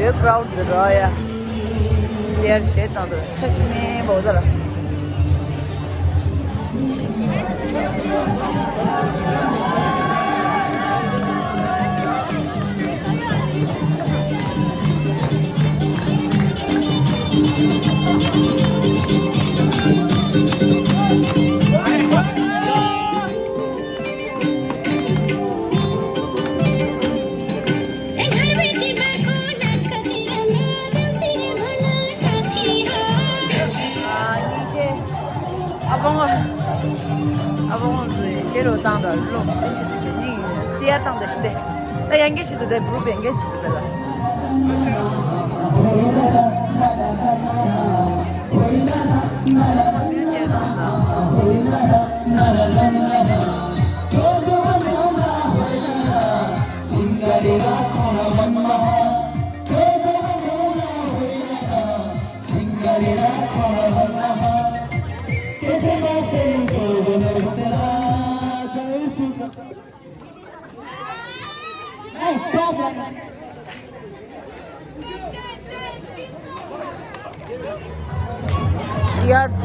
ये क्राउड रहा है यार शेत ना तो सच में बहुत ज़्यादा abang是接着当的肉，而且是你第二当的是的，那应该是在不应该是的了。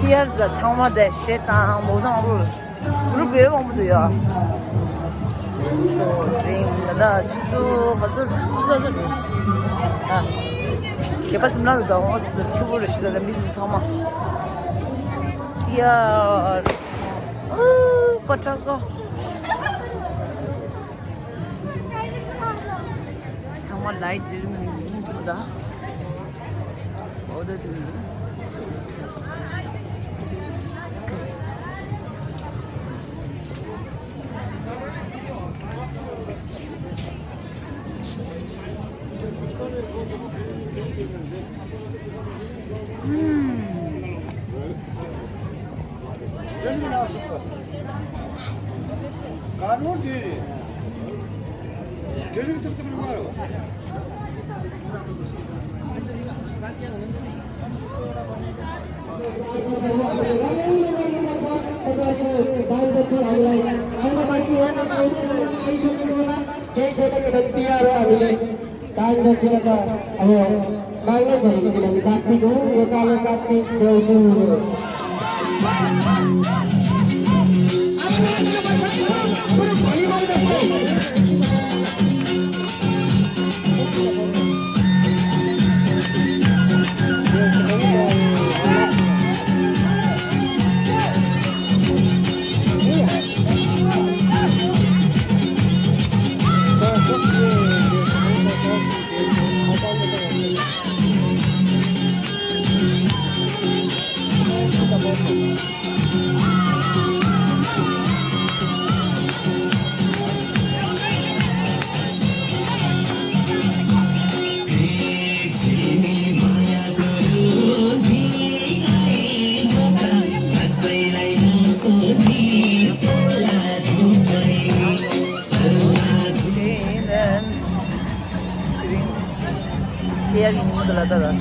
第二个长毛的鞋当毛上路，不是别人不对呀。说这个其实还是就在这里啊，也不是那个我是去不了去的名字长嘛。第二，不这个。长毛来这个名字的，我的这个。कानून थी जरूर तो तुम मारो बाल बच्चों हामीलाई हाम्रो बाँकी आइसक्नु केही छैन किनभने तिहार हो हामीले दान दक्षिणा त अब माग्नै पऱ्यो किनभने कार्तिक हो यो कालो कार्तिक देउसी第二个你们都来到了，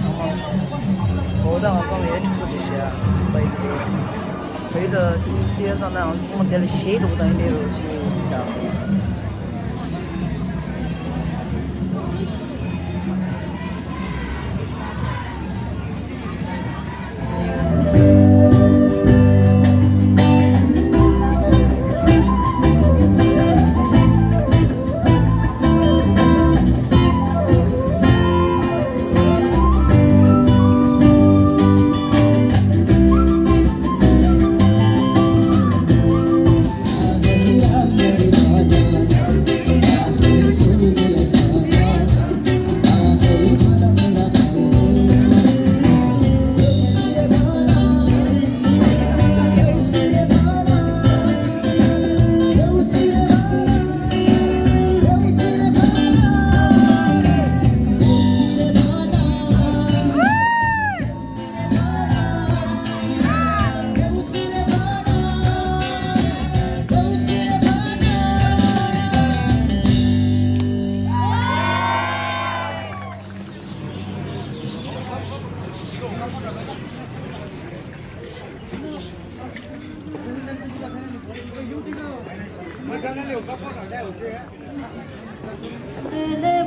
我当我刚也出这些啊，回的第二张那样，我们带了些都当一点东西的。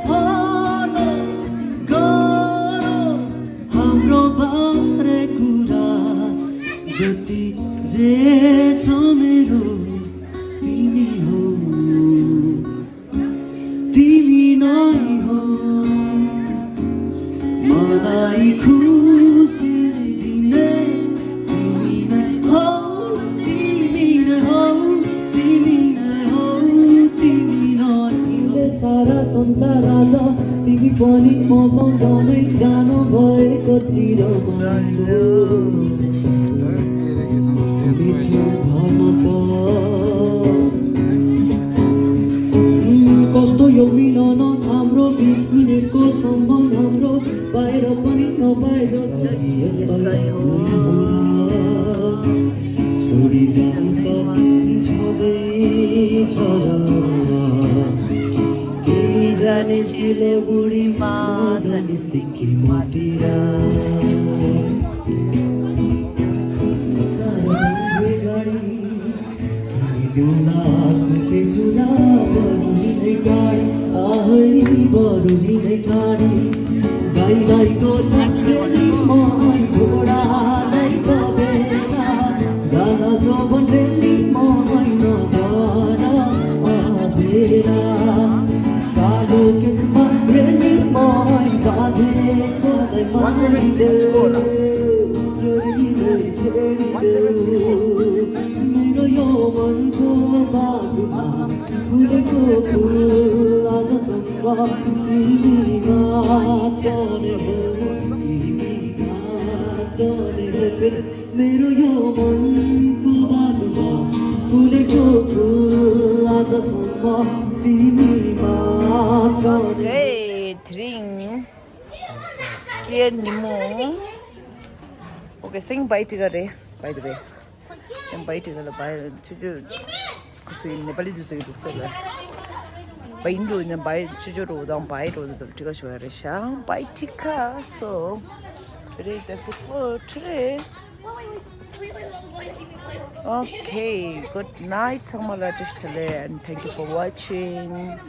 भनोस् गरोस् हाम्रो बारे कुरा जति जे छ मेरो तिमी हो तिमी नै हो मलाई खुसी दिने तिमी नै हो तिमी नै हो तिमी नै हो तिमी नै हो सारा संसार आज तिमी पनि मसँग नै जानु भएको तिर कस्तो यो मिलन हाम्रो 20 मिनेटको सम्बन्ध हाम्रो बाहिर पनि नपाए जस्तो छोडी जानु त छँदैछ तिमी जाने सिलगढीमा जाने सिक्किमतिर सुते चुला बरुली गाडी आहै बरुली गाडी गाई गाईको चक्केली मै घोडालाई कबेला जाला जबन रेली मै नगर अबेरा कालो केसमा रेली मै बाँधेको मेरो यो मनको बागमा फुलेको फुल आजसम्म तिमी मात्र नै हो तिमी मात्र नै हो मेरो यो मनको बागमा फुलेको फुल आजसम्म तिमी मात्र नै Okay, sing bye together, by the way. Sing bye together, bye. Chuchu, because we Nepali do say this. Bye Indo and bye Chuchu down bye to the Tika Shuarisha. Bye Tika. So today that's it for today. Okay, good night, Samalatish Tele, and thank you for watching.